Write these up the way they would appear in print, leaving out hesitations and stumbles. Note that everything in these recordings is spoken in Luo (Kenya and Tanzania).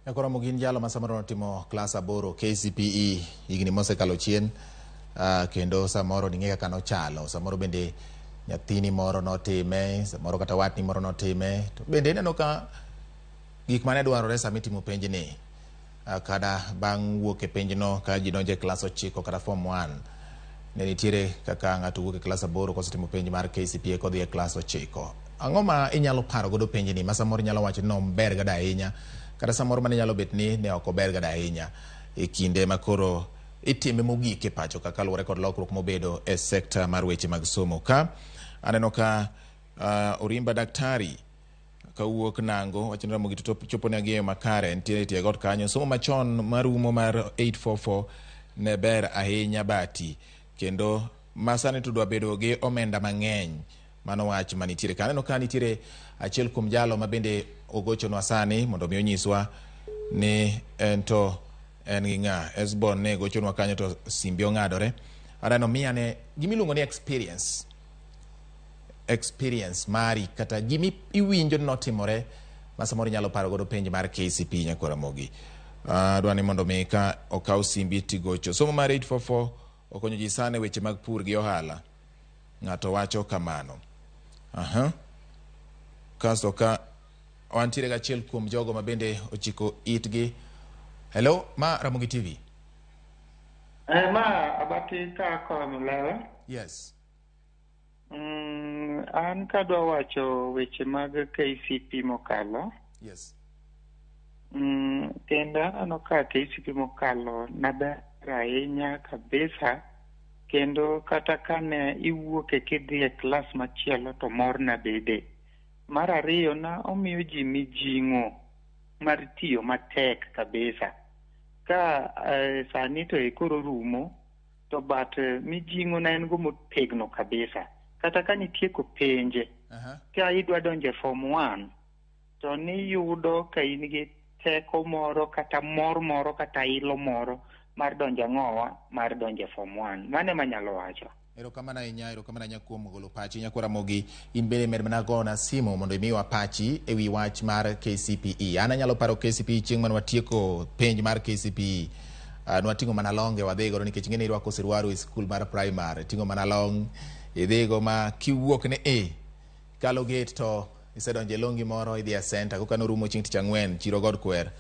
Nyakoromo gin jalo ma samoro notimo klas 8 KCPE higni mosekalo chien, kendo samoro ning'e kaka nochalo, samoro bende nyathini moro notime, samoro kata watni moro notime, to bende ineno ka gik mane dwarore sama itimo penjni, kata bang' wuok e penjno ka ji donjo e klas 9 kata form 1, ne nitiere kaka ng'ato wuok e klas 8 kosetimo penj mar KCPE kodhi e klas 9. Ang'o ma inyalo paro godo penjni ma samoro inyalo wacho ni nober gada ahinya, kata samoro mane nyalo bet ni ne ok ober gada ahinya e kinde ma koro itime mogik e pacho ka kaluwore kod lokruok mobedo e sekta mar weche mag somo. Ka aneno ka Orimba Daktari kawuok Nango wacho ni Ramogi to chopo ne ang'eyo makare nitiere e tie got kanyo. Somo machon marumo mar 844 ne ber ahinya bati, kendo masani to dwa bedo gi omenda mang'eny. Mano wach manitiere ka. Aneno ka nitiere achiel kuom jalo ma bende ogochonwa sani mondo mi onyiswa ni en to en gi ng'a. Esbon ne gochonwa kanyo to simbi ong'adore. Aneno miya ne gimiluongo ni experience. Experience mari kata gimi iwinjo ni notimore ma samoro inyalo paro godo penj mar KCPE Nyakwar Ramogi. Adwa ni mondo mi ka okaw simbi tigocho. Somo mar 844 okonyo ji sana e weche mag pur gi ohala. Ng'ato wacho kamano. Aha. Kasto ka wantiere gachiel kuom jogo ma bende ochiko itgi. Hello, ma Ramogi TV. Ma Abati ka koa Mulewe. Yes. An kadwa wacho weche mag KCPE mokalo. Yes. Kendo aneno ka KCPE mokalo naber ahinya kabisa, kendo kata kane iwuok e kidhi e klas machielo to mor na bede. Mar ariyo na omiyo ji mijing'o mar tiyo matek kabisa. Ka sani to e koro rumo, to but mijing'o na en go motegno kabisa. Kata ka nitieko penje, ka idwa donjo e form 1, to niyudo ka in gi teko moro kata mor moro kata ilo moro mar donjo ang'owa, mar donjo e form 1. Mano ema anyalo wacho. Erokamano ahinya, erokamano ahinya kuom golo pachi. Nyakwar Ramogi, in bende med mana gona simu mondo imiwa pachi e wi wach mar KCPE. An anyalo paro KCPE chieng' mane watieko penj mar KCPE. Nwating'o mana longe wadhi godo nikech ing'e ni irwako siruaru e skul mar primary. Iting'o mana long, idhigo ma kiwuok ni e kalo gate to isedonjo e longi moro idhi e center. Koka norumo chieng' tich ang'wen, chiro God Kwer.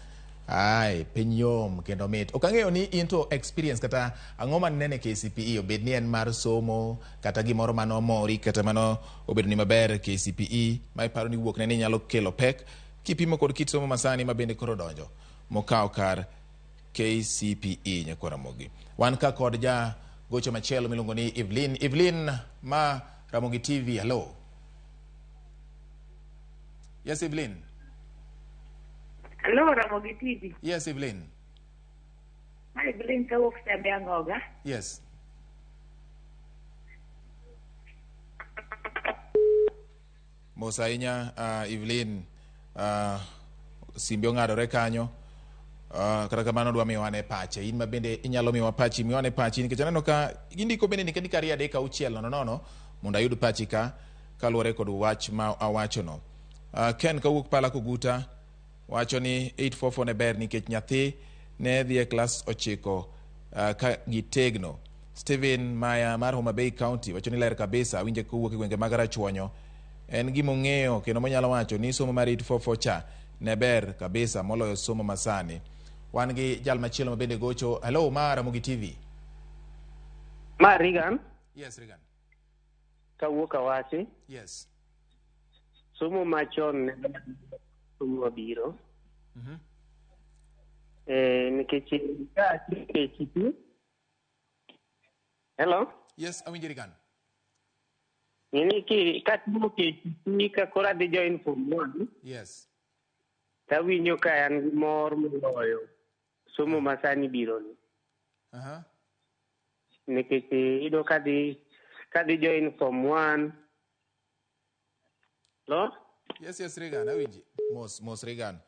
Ai, piny yom kendo mit. Ok ang'eyo ni in to experience kata ang'o mane ineno e KCPE, obed ni en mar somo kata gimoro mane omori kata mano obedo ni maber KCPE ma iparo ni wuok ne ni nyalo kelo pek kipimo kod kit somo masani ma bende koro donjo mokawo kar KCPE Nyakwar Ramogi. Wan ka kod ja gocho machielo miluongo ni Evelyn. Evelyn ma Ramogi TV, hello. Yes, Evelyn. Hello, Ramogi TV. Yes, Evelyn. Ma Evelyn kawuok Chambe Ang'oga. Yes. Mos ahinya, Evelyn. Simbi ong'adore kanyo. Kata kamano dwa miyo ane pache. In ma bende inyalo miyowa pachi, miyo ane pachi nikech aneno ka gindiko bende ndika ndika 2 3 6 nono nono mondo ayud pachi ka kaluwore kod wach ma awachono. Ken kawuok Pala Koguta wacho ni 844 ne ber nikech nyathi ne dhi e klas 9 ka gitegno. Stephen Maya mar Homa Bay County wacho ni ler kabisa, awinje kowuok e gwenge mag Rachuonyo. En gima ong'eyo kendo monyalo wacho ni somo mar 844 cha ne ber kabisa moloyo somo masani. Wan gi jal machielo ma bende gocho. Hello, ma Ramogi TV. Ma Regan. Yes, Regan. Kawuok Awasi. Yes. Somo machon ne somo mabiro. Nikech ka KCPE. Hello? Yes, awinjo Regan. Ng'eni ki ka timo KCPE ka koro adhi join form 1. Yes. Tawinjo ka an gi mor moloyo somo masani biro ni. Nikech iyudo kadhi join form 1. Hello? Yes, yes, Regan, awinji. Mos, mos Regan.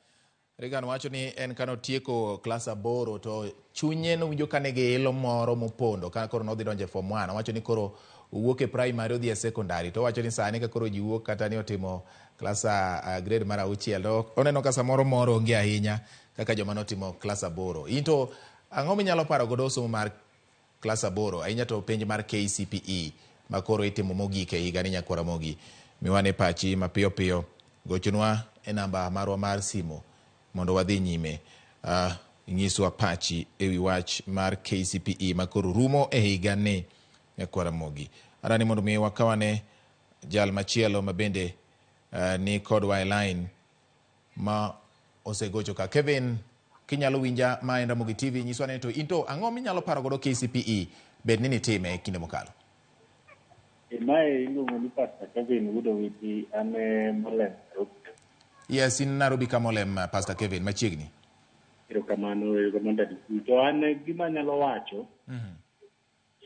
Regan wacho ni en kane otieko klas 8 to chunye nowinjo ka nigi ilo moro mopondo ka koro nodhi donjo e form 1. Owacho ni koro owuok e primary odhi e secondary to owacho ni sani ka koro ji wuok kata ni otimo klas grade mar auchiel to oneno ka samoro mor onge ahinya kaka joma notimo klas aboro. In to ang'o minyalo paro godo somo mar klas aboro ahinya to penj mar KCPE ma koro itimo mogik e higani nyakwar Ramogi? Miwane pachi mapiyo piyo, gochonwa e namba marwa mar simo mondo wadhi nyime. Inyiswa pachi ewi wach mar KCPE ma koro rumo e higani nyakwar Ramogi. Adwani mondo mi wakawane jal machielo ma bende ni kodwa e line ma osegocho ka. Kevin, kinyalo winja, ma en Ramogi TV, nyiswa ni to in to ang'o minyalo paro godo KCPE bed ni nitime e kinde mokalo? Mae iluongo ni Pastor Kevin Wudowiti, an e Molem, Nairobi. Yes, in Nairobi ka Molem, Pastor Kevin, machiegni. Erokamano, erokamano Daddy. To an gima anyalo wacho,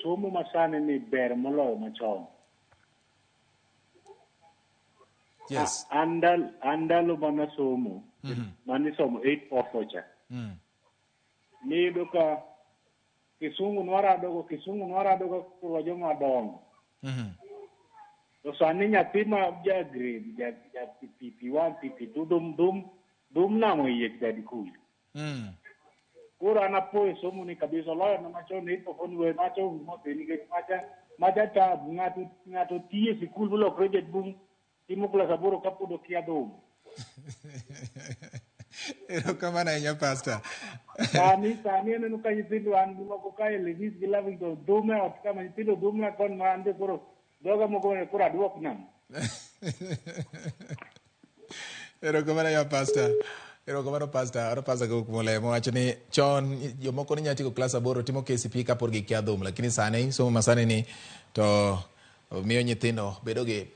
somo masani ni ber moloyo machon. An ndalo mana somo, manisomo 844 cha. Niyudo ka kisungu nwaradogo, kisungu nwaradogo koro joma dongo. To sani nyathi ma ja grade, ja PP1, PP2, dum, dum, dum namo iye Daddy Cool. Koro an apoyo somo ni kabisa, oloyo na machon 844 ni we macha orumo odhi nikech macha tabu, ng'ato tiyo e sikul molokre jaduong' timo klas aboro kapod okia dhum. Erokamano ahinya, Pastor. Sani aneno ka nyithindo an gi moko ka e Levis gi Lavington dhum e ot kama nyithindo dhum na kon ma an be koro dhoga moko ne koro aduok nam. Erokamano ahinya, Pastor. Erokamano, Pastor. Aro Pastor kowuok Molemo wacho ni chon jomoko ne nyalo tieko klas aboro timo KCPE kapod gikia dhum, lakini sani somo masani ni to miyo nyithindo bedo gi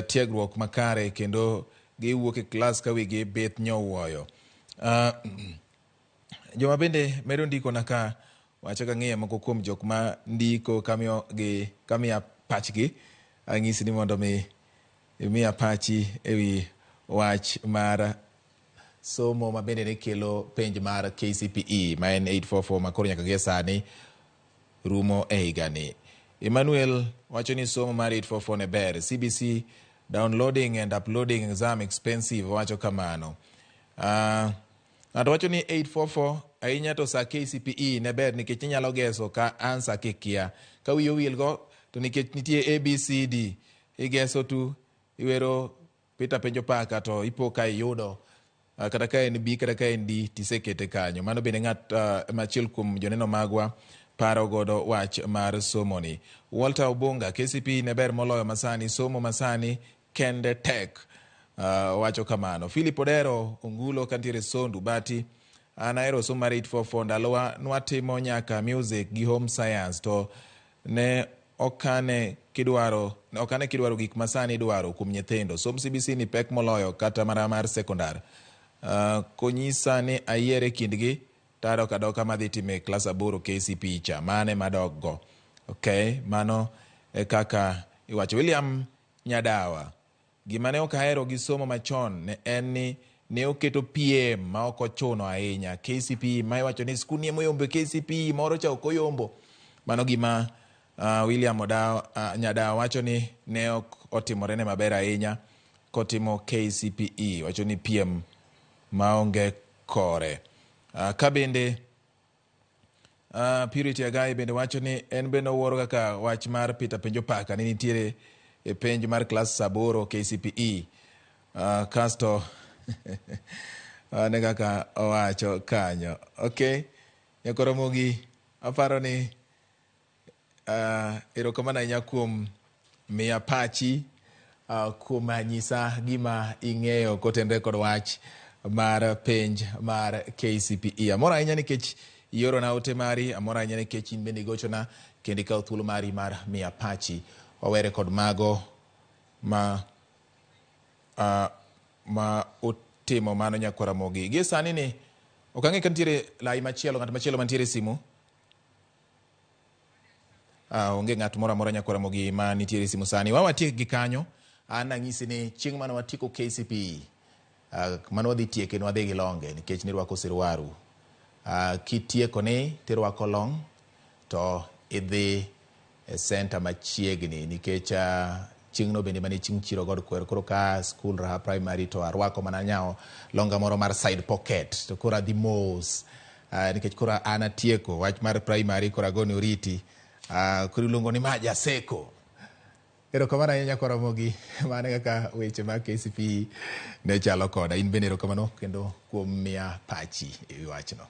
tiegruok makare kendo giwuok e klas ka wigi bith nyowuoyo. Joma bende medo ndiko na ka wacho ka ng'iyo moko kuom jok ma ndiko kamiyo gi kamiya pachgi, anyisi ni mondo mi imiya pachi ewi wach mar somo ma bende ne kelo penj mar KCPE ma en 844 ma koro nyaka gie sani rumo e higani. Emmanuel wacho ni somo mar 844 ne ber. CBC downloading and uploading exam expensive, wacho kamano. Ng'ato wacho ni 844 ahinya to sa KCPE ne ber nikech inyalo geso ka answer kikia. Ka wiyi owil go to nikech nitie ABCD igeso tu iwero Peter penjo paka to ipo ka iyudo kata ka en B kata ka en D tisekete kanyo. Mano bende ng'at machiel kuom joneno magwa paro godo wach mar somo ni. Walter Obunga, KCPE ne ber moloyo masani, somo masani kende tek. Wacho kamano. Philip Odero Ongulo kantiere Sondu Bati, an ahero somo mar 844 ndalowa nwatimo nyaka music gi home science to ne okane kidwaro gik masani idwaro kuom nyithindo. Somb CBC ni pek moloyo kata mana mar sekondar. Konyisa ni ayier e kindgi tadok adoka madhi time klas aboro KCPE cha mane madok go. Okay, mano e kaka iwacho. William Nyadawa, gima ne ok ahero gi somo machon ne en ni ne oketo piem ma ok ochuno ahinya. KCPE ma iwacho ni skul ni emoyombo KCPE moro cha ok oyombo. Mano gima William Nyadawa wacho ni ne ok otimore ne maber ahinya kotimo KCPE. Wacho ni piem maonge kore. Ka bende Purity Agai bende wacho ni en bende owuoro kaka wach mar Peter Penjo Paka ne nitiere e penj mar klas aboro KCPE. Kasto ane kaka owacho kanyo. Okay, Nyakwar Ramogi, aparo ni erokamano ahinya kuom miya pachi, kuom nyisa gima ing'eyo kotenore kod wach mar penj mar KCPE. Amor ahinya nikech iorona ote mari, amor ahinya nikech in bende igochona kendo ikawo thuolo mari mar miya pachi. Wawere kod mago ma otimo mano Nyakwar Ramogi. Gie sani ni ok ang'e ka nitiere lai machielo, ng'at machielo mantiere e simu. Onge ng'at moro amora Nyakwar Ramogi ma nitiere e simu sani. Wawatiek gi kanyo. An anyisi ni chieng' mane watieko KCPE, mane wadhi tieke ne wadhi gi longe nikech nirwako sirwaru. Kitieko ni tirwako long to idhi e senta machiegni nikech chieng'no bende mane chieng' chiro god kwer koro ka skul Raha Primary to arwako mana nyawo longa moro mar side pocket to koro adhi mos nikech koro an atieko wach mar primary koro agone oriti koro iluongo ni ma jaseko. Erokamano ahinya koromogi mano e kaka weche mag KCPE ne chalo koda. In bende erokamano kendo kuom miya pachi e wi wachno.